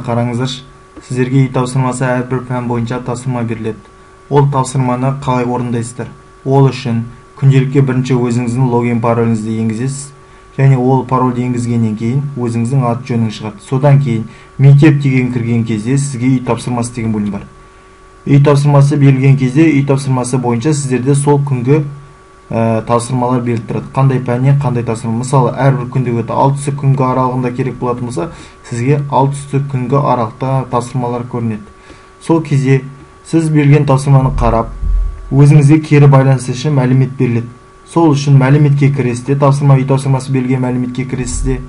Қараңыздаршы, сіздерге үй тапсырмасы әрбір пән бойынша тапсырма беріледі. Ол тапсырманы қалай орындайсыздар? Ол үшін күнделікке бірінші өзіңіздің логин пароліңізді енгізесіз және ол парольді енгізгеннен кейін өзіңіздің аты жөніңіз шығады. Содан кейін мектеп деген кірген кезде сізге үй тапсырмасы деген бөлім бар. Үй тапсырмасы берілген кезде үй тапсырмасы бойынша сіздерде сол күнгі тапсырмалар беріліп тұрады. Қандай пәннен қандай тапсырма. Мысалы, әрбір күндегі 6 күнгі аралығында керек болатын болса, сізге 6 күнгі аралықта тапсырмалар көрінеді. Сол кезде сіз берілген тапсырманы қарап, өзіңізге кері байланыс үшін мәлімет беріледі. Сол үшін мәліметке кіресіз де, тапсырма үй тапсырмасы берілген мәліметке кіресіз де,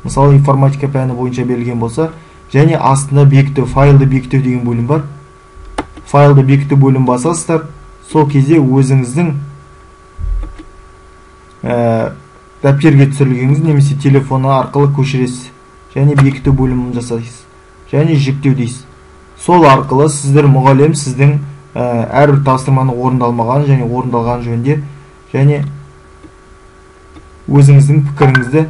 мысалы, информатика пәні бойынша берілген болса, және астында бекіту, файлды бекіту деген бөлім бар. Файлды бекіту бөлім басасыздар. Сол кезде өзіңіздің дәптерге түсірілгеніңіз немесе телефоны арқылы көшіресіз және бекіту бөлімін жасайсыз және жүктеу дейсіз. Сол арқылы сіздер мұғалім сіздің әрбір тапсырманы орындалмаған және орындалған жөнінде және өзіңіздің пікіріңізді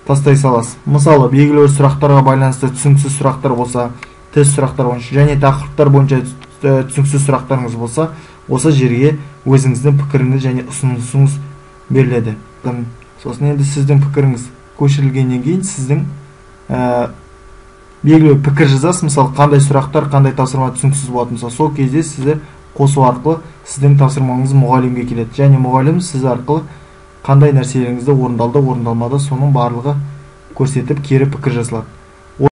тастай саласыз. Мысалы, белгілі бір сұрақтарға байланысты түсініксіз сұрақтар болса, тест сұрақтар бойынша және тақырыптар бойынша түсініксіз сұрақтарыңыз болса, осы жерге өзіңіздің пікіріңіз және ұсынысыңыз беріледі. Сосын енді сіздің пікіріңіз көшірілгеннен кейін сіздің белгілі бір пікір жазасыз. Мысалы, қандай сұрақтар, қандай тапсырма түсініксіз болатын болса, сол кезде сізді қосу арқылы сіздің тапсырмаңыз мұғалімге келеді және мұғалім сіз арқылы қандай нәрселеріңізді орындалды, орындалмады, соның барлығы көрсетіп кері пікір жазылады.